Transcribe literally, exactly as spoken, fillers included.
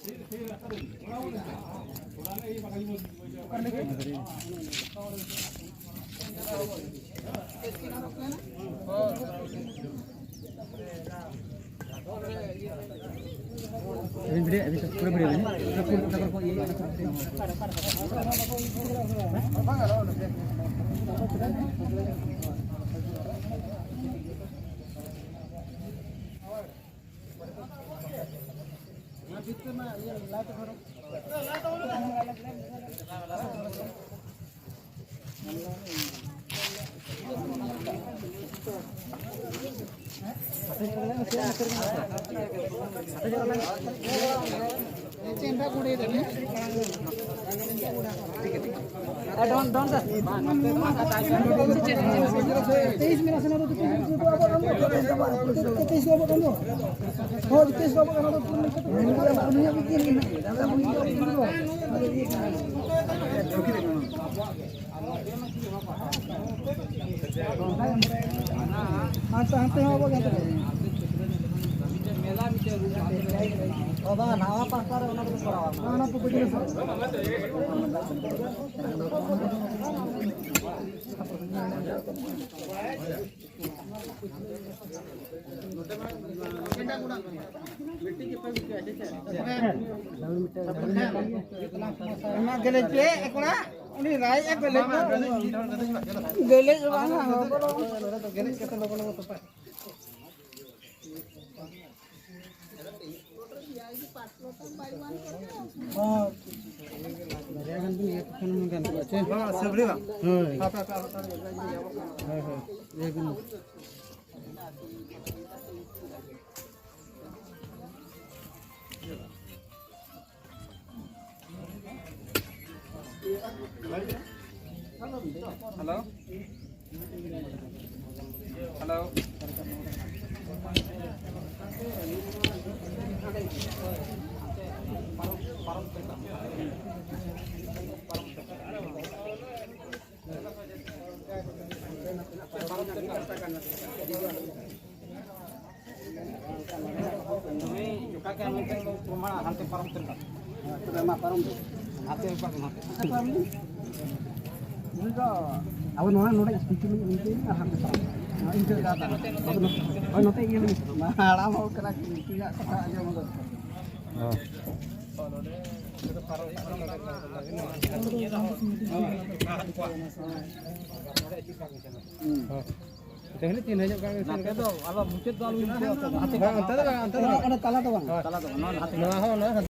अभी वीडियो, अभी तो पूरा वीडियो है। पूरा, पूरा, पूरा, पूरा, ये, ये, ᱦᱟᱱᱛᱮ, ᱦᱟᱱᱛᱮ ᱦᱚᱸ ᱟᱵᱚ ᱦᱟᱱᱛᱮ ᱨᱮ᱾ ᱵᱟᱵᱟ, ᱱᱟᱣᱟ ᱯᱟᱦᱴᱟ ᱨᱮ ᱚᱱᱟ ᱠᱚᱫᱚ ᱠᱚᱨᱟᱣᱟ᱾ ᱚᱱᱟ ᱠᱚ ᱵᱩᱡᱷᱟᱹᱣ ᱥᱮ? ᱚᱱᱟ ᱜᱮᱞᱮᱡ ᱯᱮ, ᱮ ᱠᱚᱲᱟ, ᱩᱱᱤ ᱨᱟᱭ ᱮ ᱜᱮᱞᱮᱡ ᱢᱟ᱾ ᱜᱮᱞᱮᱡ ᱫᱚ ᱵᱟᱝ, ᱦᱚᱲ ᱠᱚᱫᱚ᱾ ᱦᱚᱸ᱾ ᱵᱟᱨᱭᱟ ᱜᱟᱱ ᱵᱤᱱ ᱤᱭᱟᱹ ᱠᱚ ᱠᱷᱟᱱ ᱜᱟᱱ ᱠᱚᱜᱼᱟ ᱪᱮ? ᱦᱳᱭ᱾ ᱦᱳᱭ, ᱦᱳᱭ᱾ ᱤᱭᱟᱹ ᱵᱤᱱ᱾ Hello, hello. ᱦᱟᱱᱛᱮ ᱯᱟᱨᱚᱢ ᱩᱛᱟᱹᱨ ᱠᱟᱜ᱾ ᱦᱟᱱᱛᱮ ᱯᱟᱨᱚᱢ ᱩᱛᱟᱹᱨ ᱠᱟᱜ᱾ ᱩᱱᱤ ᱫᱚ ᱟᱵᱚ ᱱᱚᱣᱟ ᱱᱚᱰᱮ ᱥᱴᱮᱪᱩ ᱢᱮᱱᱟᱜᱼᱟ, ᱩᱱᱤ ᱫᱚ ᱟᱨ ᱦᱟᱱᱛᱮ ᱯᱟᱨᱚᱢ᱾ ᱦᱳᱭ, ᱤᱱᱠᱟᱹ ᱫᱚ ᱟᱫᱚ ᱦᱳᱭ, ᱱᱚᱛᱮ ᱤᱭᱟᱹ ᱞᱟᱹᱜᱤᱫ᱾ ᱦᱟᱲᱟᱢ ᱦᱚᱲ ᱠᱟᱱᱟ, ᱩᱱᱠᱩᱣᱟᱜ ᱠᱟᱛᱷᱟ ᱟᱸᱡᱚᱢ ᱫᱚᱨᱠᱟᱨ᱾ ᱦᱩᱸ᱾ ᱛᱮᱦᱮᱧ ᱪᱤᱱᱦᱟᱹ ᱧᱚᱜ ᱠᱟᱜ ᱢᱮ᱾ ᱱᱟᱛᱮ ᱫᱚ ᱟᱞᱚ, ᱢᱩᱪᱟᱹᱫ ᱫᱚ ᱟᱞᱚ ᱵᱤᱱ ᱤᱫᱤᱭᱟ, ᱚᱱᱛᱮ ᱫᱚ᱾ ᱵᱟᱝ, ᱚᱱᱛᱮ ᱫᱚ ᱵᱟᱝ, ᱚᱱᱛᱮ ᱫᱚ ᱵᱟᱝ᱾ ᱚᱱᱟ ᱛᱟᱞᱟ ᱫᱚ ᱵᱟᱝ᱾ ᱛᱟᱞᱟ ᱫᱚ ᱵᱟᱝ, ᱱᱚᱣᱟ ᱱᱟᱛᱮ᱾ ᱱᱚᱣᱟ ᱦᱚᱸ, ᱱᱚᱣᱟ ᱦᱚᱸ᱾